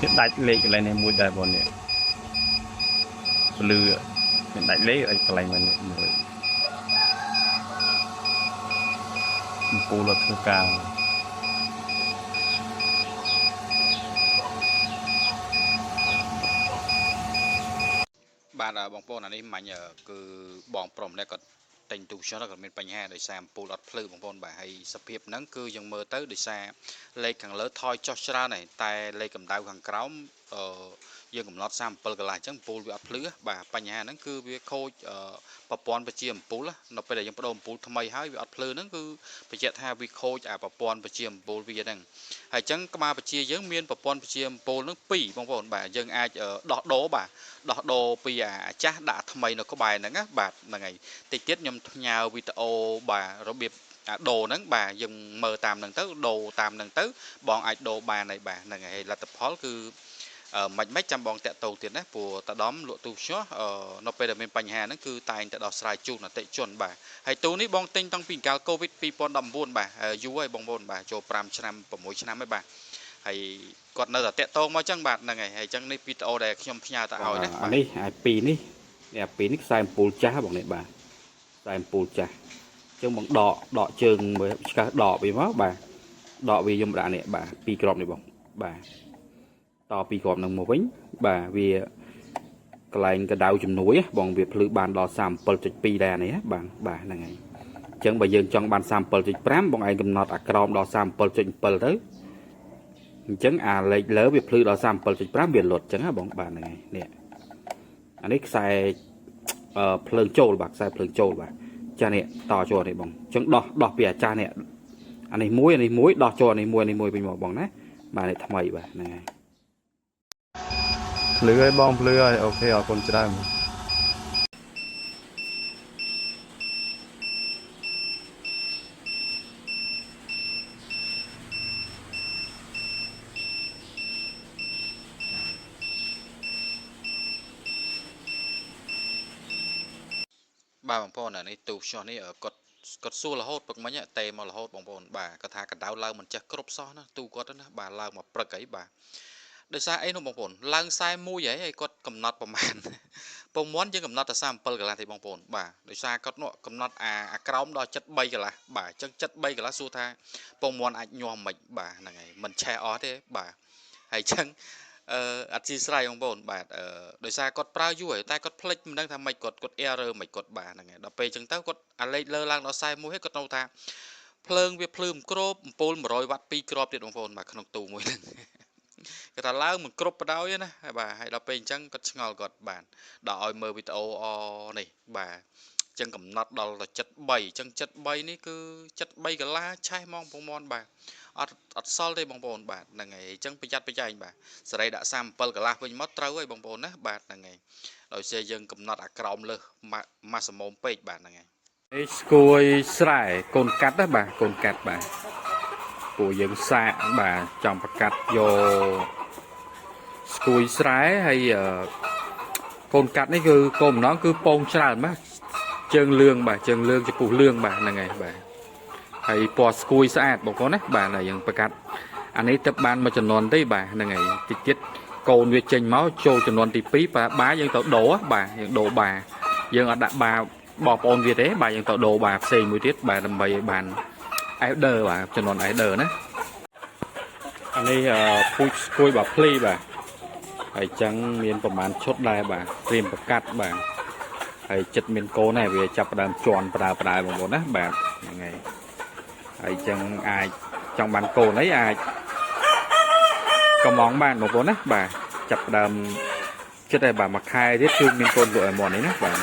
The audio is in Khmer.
វាដាច់លេខកន្លែងនេះមួយដែរបងនេះពលឺមានដាច់លេខឲ្យកន្លែងនេះមួយអំពូលអត់ធ្វើការ បាទបងប្អូនអានេះមិញគឺបងប្រុសម្នាក់គាត់ទិញទូខ្យល់គាត់មានបញ្ហាដោយសារអំពូលអត់ភ្លឺបងប្អូនបាទហើយសភាពហ្នឹងគឺយើងមើលទៅដោយសារលេខខាងលើថយចុះច្រើនហើយតែលេខកម្ដៅខាងក្រោមអឺយើងកំណត់37កន្លះអញ្ចឹងអំពូលវាអត់ភ្លឺបាទបញ្ហាហ្នឹងគឺវាខូចប្រព័ន្ធបញ្ជាអំពូលនៅពេលដែលយើងបដូរអំពូលថ្មីហើយវាអត់ភ្លឺហ្នឹងគឺបញ្ជាក់ថាវាខូចអាប្រព័ន្ធបញ្ជាអំពូលវាហ្នឹងហើយអញ្ចឹងក្បាលបញ្ជាយើងមានប្រព័ន្ធបញ្ជាអំពូលហ្នឹង2បងប្អូនបាទយើងអាចដោះដូរបាទដោះដូរពីអាចាស់ដាក់ថ្មីនៅក្បែរហ្នឹងណាបាទហ្នឹងហើយតិចទៀតខ្ញុំផ្ញើវីដេអូបាទរបៀបអាដូរហ្នឹងបាទយើងមើលតាមហ្នឹងទៅដូរតាមហ្នឹងទៅបងអាចដូរបានហើយបាទហ្នឹងហើយលទ្ធផលគឺមិនចាំបងតាក់តងទៀតណាព្រោះតាដំលក់ទូខ្យល់នៅពេលដែលមានបញ្ហាហ្នឹងគឺតែងតែដោះស្រាយជូនអតិជនបាទហើយទូនេះបងទិញតាំងពីកាលកូវីដ2019បាទយូរហើយបងប្អូនបាទចូល5ឆ្នាំ6ឆ្នាំហើយបាទហើយគាត់នៅតែតាក់តងមកចឹងបាទហ្នឹងហើយហើយចឹងនេះវីដេអូដែលខ្ញុំផ្ញើទៅឲ្យណា អានេះអាពីរនេះនេះអាពីរនេះខ្សែអំពូលចាស់បងនេះបាទខ្សែអំពូលចាស់អញ្ចឹងបងដកដកជើងមើលឆ្កឹះដកវាមកបាទដកវាយំដាក់នេះបាទពីរគ្រាប់នេះបងបាទតពីរគ្រាប់នឹងមកវិញបាទវាកន្លែងកដៅជំនួយបងវាភ្លឺបានដល់37.2ដែរនេះបាទបាទហ្នឹងហើយអញ្ចឹងបើយើងចង់បាន37.5បងឯងកំណត់អាក្រោមដល់37.7ទៅអញ្ចឹងអាលេខលើវាភ្លឺដល់37.5វាលុតអញ្ចឹងណាបងបាទហ្នឹងហើយនេះអានេះខ្សែភ្លើងចូលបាទខ្សែភ្លើងចូលបាទចានេះតចូលនេះបងអញ្ចឹងដោះដោះពីអាចារ្យនេះអានេះមួយអានេះមួយដោះចូលអានេះមួយអានេះមួយវិញមកបងណាបាទនេះថ្មីបាទហ្នឹងហើយ ភ្លឺហើយបងភ្លឺហើយ OK អរគុណច្រើន បាទបងប្អូនអានេះទូខ្យល់នេះគាត់គាត់សួររហូតពឹកមិញតេមករហូតបងប្អូនបាទគាត់ថាកដៅឡើងមិនចេះគ្រប់សោះណាទូគាត់ណាបាទឡើងមកព្រឹកអីបាទដោយសារអីនោះបងប្អូនឡើង41ហើយហើយគាត់កំណត់ប្រមាណពងមន់យើងកំណត់តែ37កន្លះទេបងប្អូនបាទដោយសារគាត់នោះកំណត់អាក្រោមដល់73កន្លះបាទអញ្ចឹង73កន្លះសួរថាពងមន់អាចញាស់មិនបាទហ្នឹងហើយមិនឆេះអស់ទេបាទហើយអញ្ចឹងអធិស្ឋានបងប្អូនបាទដោយសារគាត់ប្រើយូរហើយតែគាត់ភ្លេចមិនដឹងថាម៉េចគាត់គាត់ error មិនគាត់បាទហ្នឹងហើយដល់ពេលអញ្ចឹងទៅគាត់អាលេខលើឡើងដល់41ហើយគាត់នៅថាភ្លើងវាភ្លឺមិនគ្រប់អំពូល100វ៉ាត់2គ្រាប់ទៀតបងប្អូនបាទក្នុងទូមួយហ្នឹងគេថាឡើងមិនគ្រប់បដ ாய் ណាបាទហើយដល់ពេលអញ្ចឹងគាត់ឆ្ងល់គាត់បាទដល់ឲ្យមើលវីដេអូអនេះបាទអញ្ចឹងកំណត់ដល់ទៅ73អញ្ចឹង73នេះគឺ73កន្លះឆេះហ្មងពងមន់បាទអត់អត់សល់ទេបងប្អូនបាទហ្នឹងហើយអញ្ចឹងប្រយ័ត្នប្រយែងបាទសេរីដាក់37កន្លះវិញមកត្រូវហើយបងប្អូនណាបាទហ្នឹងហើយដោយសារយើងកំណត់អាក្រោមលើសម៉ាស៊ីមុំពេកបាទហ្នឹងហើយ នេះស្គួយស្រែកូនកាត់ណាបាទកូនកាត់បាទពួកយើងសាកបាទចង់ប្រកាត់យកស្គួយស្រែហើយកូនកាត់នេះគឺកូនម្ដងគឺពងច្រើនបាទជើងលឿងបាទជើងលឿងចំពុះលឿងបាទហ្នឹងហើយបាទហើយពណ៌ស្គួយស្អាតបងប្អូនណាបាទហើយយើងប្រកាត់អានេះទៅបានមួយចំនួនទេបាទហ្នឹងហើយតិចទៀតកូនវាចេញមកចូលចំនួនទី2បាទបាយើងទៅដូរបាទយើងដូរបាយើងអត់ដាក់បាបងប្អូនវាទេបាទយើងទៅដូរបាផ្សេងមួយទៀតបាទដើម្បីឲ្យបាន elder បាទចំនួន elder ណាអានេះពូជស្គួយបាទភ្លីបាទហើយចឹងមានប្រហែលឈុតដែរបាទត្រៀមប្រកាត់បាទហើយចិត្តមានកូនដែរវាចាប់ផ្ដើមជន់បដើបដើបងប្អូនណាបាទហ្នឹងហើយហើយចឹងអាចចង់បានកូនអីអាចកំងបានបងប្អូនណាបាទចាប់ផ្ដើមចិត្តហើយបាទមួយខែទៀតគឺមានកូនលក់ឲ្យមកនេះណាបាទ